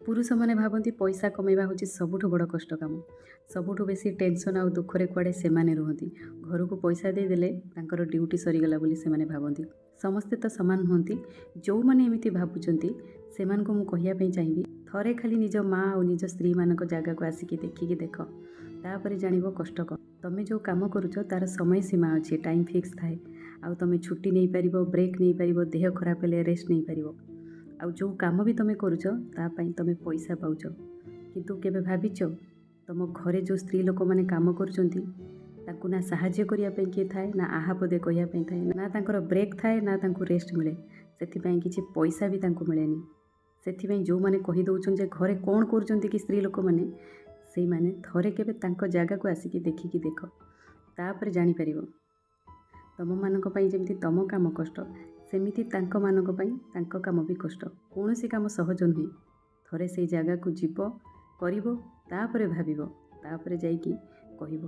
ପୁରୁଷମାନେ ଭାବନ୍ତି ପଇସା କମେଇବା ହେଉଛି ସବୁଠୁ ବଡ଼ କଷ୍ଟ କାମ। ସବୁଠୁ ବେଶୀ ଟେନସନ୍ ଆଉ ଦୁଃଖରେ କୁଆଡ଼େ ସେମାନେ ରୁହନ୍ତି। ଘରକୁ ପଇସା ଦେଇଦେଲେ ତାଙ୍କର ଡ୍ୟୁଟି ସରିଗଲା ବୋଲି ସେମାନେ ଭାବନ୍ତି। ସମସ୍ତେ ତ ସମାନ ନୁହନ୍ତି। ଯେଉଁମାନେ ଏମିତି ଭାବୁଛନ୍ତି, ସେମାନଙ୍କୁ ମୁଁ କହିବା ପାଇଁ ଚାହିଁବି, ଥରେ ଖାଲି ନିଜ ମା ଆଉ ନିଜ ସ୍ତ୍ରୀମାନଙ୍କ ଜାଗାକୁ ଆସିକି ଦେଖିକି ଦେଖ, ତାପରେ ଜାଣିବ କଷ୍ଟ କ'ଣ। ତମେ ଯେଉଁ କାମ କରୁଛ ତା'ର ସମୟ ସୀମା ଅଛି, ଟାଇମ୍ ଫିକ୍ସ ଥାଏ, ଆଉ ତମେ ଛୁଟି ନେଇପାରିବ, ବ୍ରେକ୍ ନେଇପାରିବ, ଦେହ ଖରାପ ହେଲେ ରେଷ୍ଟ ନେଇପାରିବ, ଆଉ ଯେଉଁ କାମ ବି ତମେ କରୁଛ ତା ପାଇଁ ତମେ ପଇସା ପାଉଛ। କିନ୍ତୁ କେବେ ଭାବିଛ, ତମ ଘରେ ଯେଉଁ ସ୍ତ୍ରୀ ଲୋକମାନେ କାମ କରୁଛନ୍ତି ତାଙ୍କୁ ନା ସାହାଯ୍ୟ କରିବା ପାଇଁ କିଏ ଥାଏ, ନା ଆହା ପଦେ କହିବା ପାଇଁ ଥାଏ, ନା ତାଙ୍କର ବ୍ରେକ୍ ଥାଏ, ନା ତାଙ୍କୁ ରେଷ୍ଟ ମିଳେ। ସେଥିପାଇଁ କିଛି ପଇସା ବି ତାଙ୍କୁ ମିଳେନି। ସେଥିପାଇଁ ଯେଉଁମାନେ କହିଦେଉଛନ୍ତି ଯେ ଘରେ କ'ଣ କରୁଛନ୍ତି କି ସ୍ତ୍ରୀ ଲୋକମାନେ, ସେଇମାନେ ଥରେ କେବେ ତାଙ୍କ ଜାଗାକୁ ଆସିକି ଦେଖିକି ଦେଖ, ତାପରେ ଜାଣିପାରିବ। ତମମାନଙ୍କ ପାଇଁ ଯେମିତି ତମ କାମ କଷ୍ଟ, ସେମିତି ତାଙ୍କମାନଙ୍କ ପାଇଁ ତାଙ୍କ କାମ ବି କଷ୍ଟ। କୌଣସି କାମ ସହଜ ନୁହେଁ। ଥରେ ସେଇ ଜାଗାକୁ ଯିବ, କରିବ, ତାପରେ ଭାବିବ, ତାପରେ ଯାଇକି କହିବ।